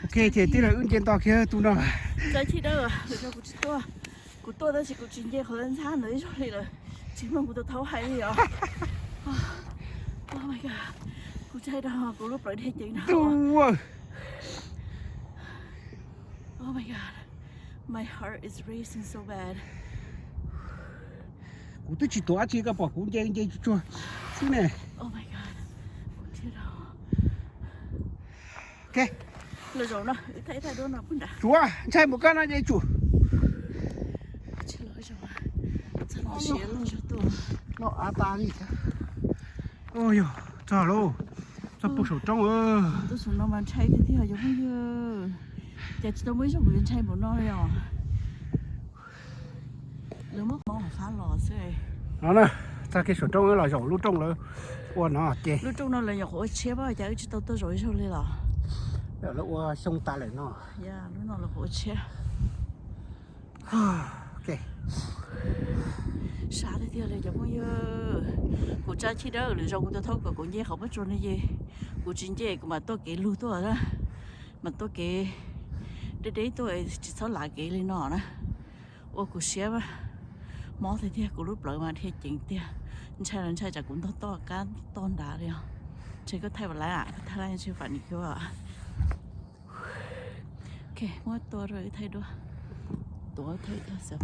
Ok, ces tij laug wb nce nto kiag tus no. Txawj chij dawb, lwm zaus kuv tsis tuaj. Kuv tuaj tab sis kuv tsis nce qhov ntxhab ntawd ib zaug li lawm. Tsis mloog kuv tus thaub hais li os. Oh my God. Kuv tsaig rau kuv lub plawv dhia ceev no. Oh my God. My heart is racing so bad. Kuv twb tsis tuav dab tsi, koj pom kuv nce nce tsuag tsuag xwb ne. Oh my God. Kuv dhia rau. Ok. Lwm zaus no wb thaij ib thaij duab no pub nrad. Tsuav ntshai mus koj no ces tsum. Tsis los zaus, txog los siav los zaus tuaj. Noj av tas li thiab. Yog txog lauj, txog puag saum roob. Tuaj saum no mas ntshai tiag tiag cov phooj ywg. Ces tsis tau muaj ib zaug kuv yuav ntshai npaum no li os. Lawv muab qhov fab los xwb. No na, txog kiag saum roob los zaum lub rooj lawv ua no ces. Lub rooj no lawv nyuam qhuav ua tshiab, cas wb tsis tau tuaj zaum ib zaug li los. Lawv ua xyoo tas lawm no. Lub no lawv qhuav ua tshiab. Sab tiag tiag li cov phooj ywg. Kuv tsa chij dawb, lwm zaus kuv tus thaub kom kuv nce qhov pob tsuas no ces kuv tsis nce, kuv mam tuaj kev lug tuaj na, mam tuaj kev deb deb tuaj, tsis txhob lav kev li no na. Ua kuv siab mob tiag tiag, kuv lub plawv mas dhia ceev tiag. Ntshai los ntshai tsam kuv ntog toj kab toj nrad li os. Ntshe koj thaij pas lab, koj thaij lab ntshe fam ni kub. Ok, muab tua rau wb thaij duab. Tuav thaij tag xwb.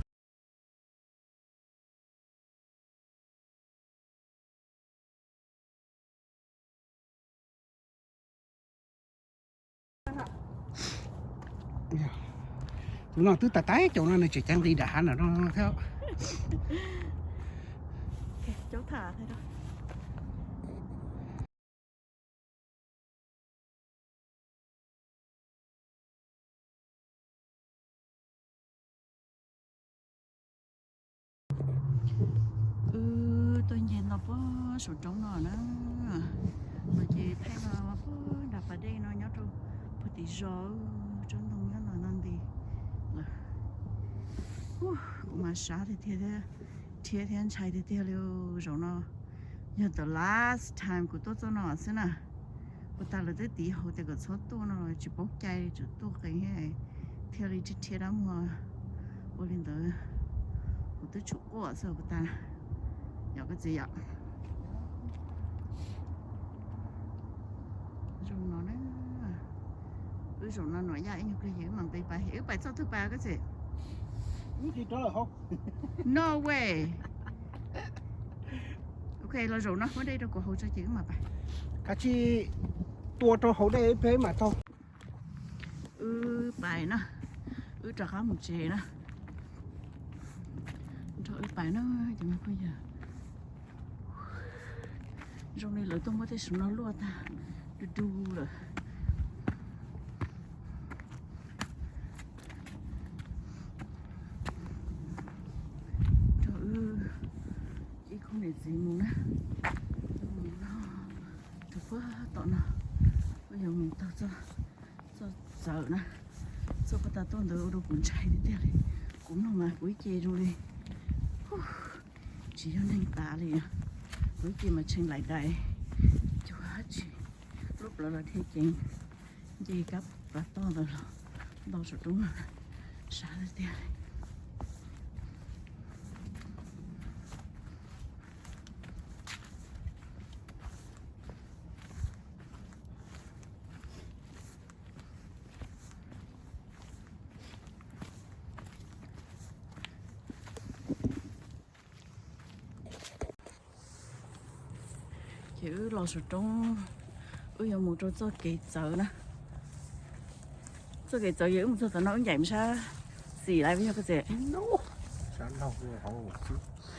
Tus no twb tas tas caum no nws tseem ceev nqis nram hav no thiab. Wb tuaj nce no puag saum roob no na, no ces thaij no puag nram pas dej no nyob rau puag tim zos, tsob ntoo nyob no no nti lawm. Kuv mas sab tiag tiag thiab, rhiab thiab ntshai tiag tiag li. Zaum no yog the last time kuv tuaj txoj no xwb na. Ua tas lawv twb tiv hauv tias kom txhob tuaj no los tsis paub cai li, tseem tuaj qees thiaj li rhiab rhiab dab muag. Ua li ntawd kuv twb tsum quaj xwb puas tas. Yog koj txiv yom. Zoo no na. Wb zaum no nuam yaj ib nyuag pliag ces wb mam nqis pais, wb pais txoj twg pais koj txiv? No way. Ok, los zaum no muab dej rau kuv haus tso ces wb mam pais. Kav tsij tua rau haus dej peb mam taug. Wb pais na, wb rov qab mus tsev na. Nrog wb pais na cov me phooj ywg. Zoo li lawv tuaj muab tej saum no luaj tag du du lawm. Nrog wb ib khub niam txiv mus na, mus no rau puag tom no, wb yuav mus taug txoj, txoj txawv na. Txoj puag ta tuaj ntawd ua rau kuv ntshai tiag tiag li. Kuv mloog mas kuv ib ce zoo li tsis yog neeg tas li. Kuv ib ce mas tshee lais dais cuag dab tsi, lub plawv los dhia ceev, nce kab pas toj ntawd los nto saum roob, sab tiag tiag li. Ces wb los saum roob, wb yuav mus rau txoj kev txawv na. Txoj kev txawv ces wb mus txog tom no wb ncaim sab xis lawm yog koj txiv.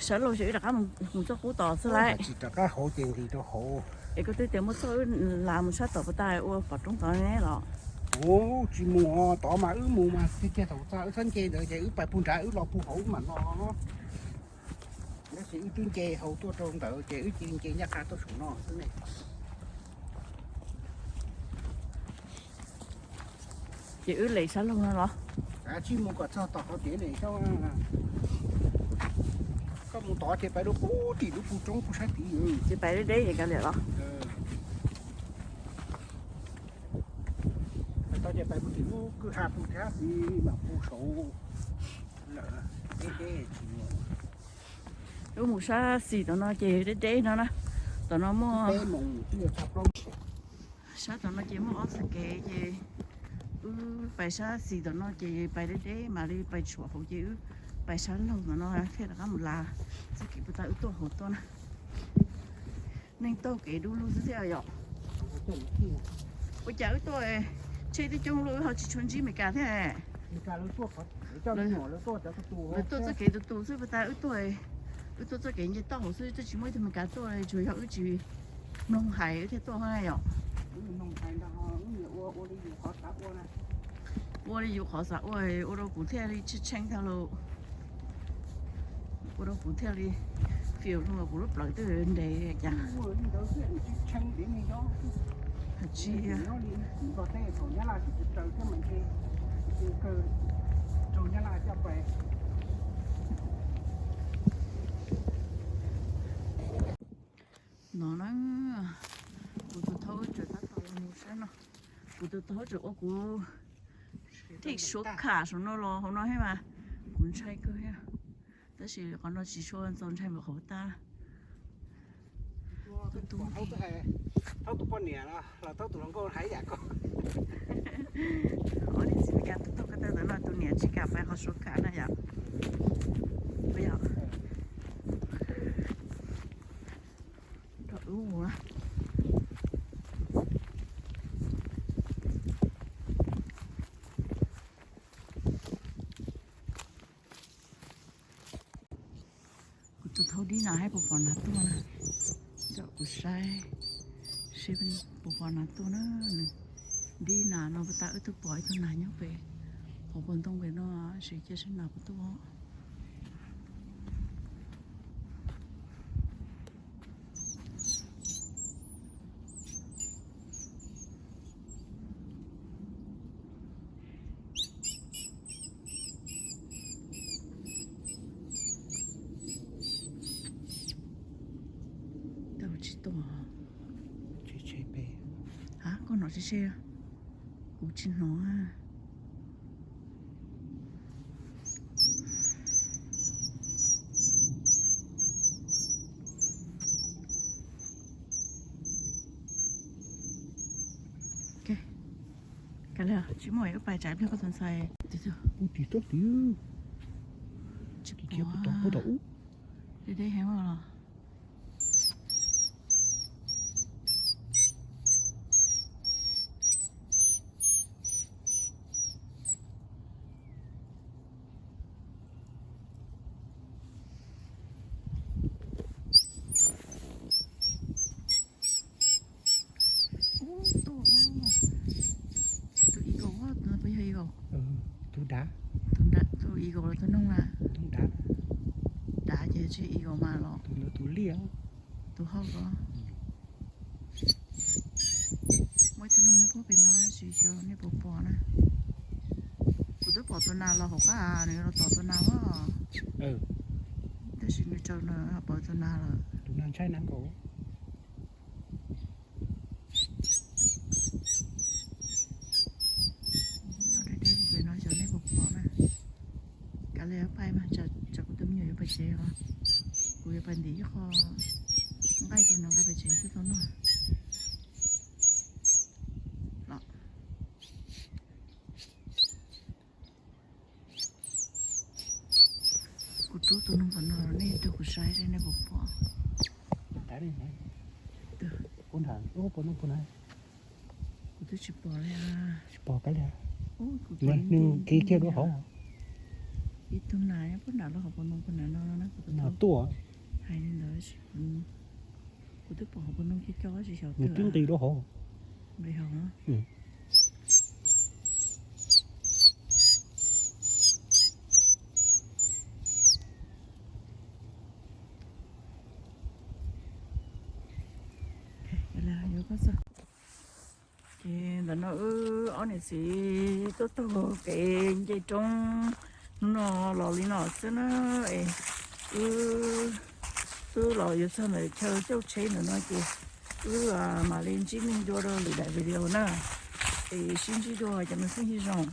Sab laug ces wb rov qab mus txoj qub tod xwb lawm. Tsis rov qab hauv ces nqis rau hauv. Es koj twb tias muab txoj wb las mus sab tom puag ta ua pom roob tod ne los? Ua tsis mus tod mas wb mus mas tiag tiag thaum txog wb txhob nce ntawd ces wb pais puag nrad wb los puag hauv wb mam no. Tab sis wb twb nce hauv tuaj rau ntawd ces wb cia li nce ncaj qha tuaj saum no xwb ne. Ces wb lem sab laug no los? Kav tsij mus kom txog tom qhov kev ne, koj mus tod ces pais rau puag tim lub puag roob puag sab tid. Ces pais deb deb ces kav liam los? Ces pais puag tim lub kwj ha pug thiab xwb mam pug saud lawm. Deb deb tsis muaj. Wb mus sab xis tom no ces deb deb no na. Tom no muaj, sab tom no ces muaj ob txoj kev ces wb pais sab xis tom no ces pais deb deb mam li pais tshuam hauv ces wb pais sab laug tom no thiaj rov qab mus lav txoj kev puag ta wb tuaj hauv tuaj na. Neeg taug kev du lug xwb thiab yom. Ua cas wb tuaj tsheb twb coob luaj wb ho tsis tshua ntsib Meskas thiab. Lawv tuaj txoj kev tus tus xwb, puag ta wb tuaj, wb tuaj txoj kev nce toj hauv xwb, twb tsis muaj ib tug Meskas tuaj, tsuas yog wb tsis mloog hais wb thiaj tuaj yom. Ua li yus qhov xav ua, ua rau kuv thiaj li tshee tshee tag lauj. Ua rau kuv thiaj li fiav loo kuv lub plawv twb ntev cas. Tsis, no na, kuv tus thaub tseem tab tom los mus sab no. Kuv tus thaub tseem ua kuv thij suav kham saum no los hauv no thiab mas kuv ntshai kawg thiab. Tab sis qhov no tsis tshua ntxaus ntshai npaum qhov tag. Thaub tus poj niam los thaub tus hluas nkauj hais yam ko. Ob niam txiv Meskas tuaj tuaj ko taw ntawm no tus niam tsis kam pais qhov suav kham na yom. Kuv tus thaub dib nas saib puas pom nas tuaj na. Coj kuv saib, saib puas pom nas tuaj na. Nws dib nas no puag ta wb twb pom ib tug nas nyob pem hauv paus ntoo pem no, sim cia saib nas puas tuaj. Tsis tuaj. Koj hnov tse tshe, kuv tsis hnov. Kav liam, tsis muaj, wb pais tsam ib pliag koj tus ntxhais. Ub, tim tsob tid. Tsis pom, puag tom ub. Deb deb heev los. Ub, tuaj, tus eagle, puas yog eagle? Tus dav. Tus eagle los tus noog na? Tus dav. Dav ces tsis eagle mas los. Tus liaj. Tus hauj ko. Muaj ib tug noog nyob puag pem no, tsis xyov nej puas pom na. Kuv twb pom tus nas los hauv qab, nws los tom tus nas os. Tab sis nws tsaws nws ho pom tus nas lawm. Tus nas ntshai nas nkaus. Nyob deb deb puag pem no xyov nej puas pom na. Kav liam pais mas, tsam kuv tus me nyuam yuav pais tsev os. Kuv yuav pais ntim ib qho nqaij rau nws nqa pais tsev thiab tau noj. Los. Kuv rub tus noog tom no nej rau kuv saib seb nej puas pom. Kuv twb tsis pom li. Tsis pom kav liam. Nws kiv kiag dua hauv. Ib tug nas nyob puag nram lub hauv paus ntoo puag nram no na, kuv tus nas tuaj. Hais li ntawd, kuv twb pom hauv paus ntoo kiag co tsis xyov. Nws twb nqis dua hauv. Nqis hauv. Ces ntawm no wb ob niam txiv tuaj taug kev nce roob hnub no los li no xwb na. Es wb, wb los yuav txog ntawm chaw caij tsheb ntawm no ces wb mam li ntsib nej dua rau lwm daim video na. Sib ntsib dua cov me phooj ywg zoo.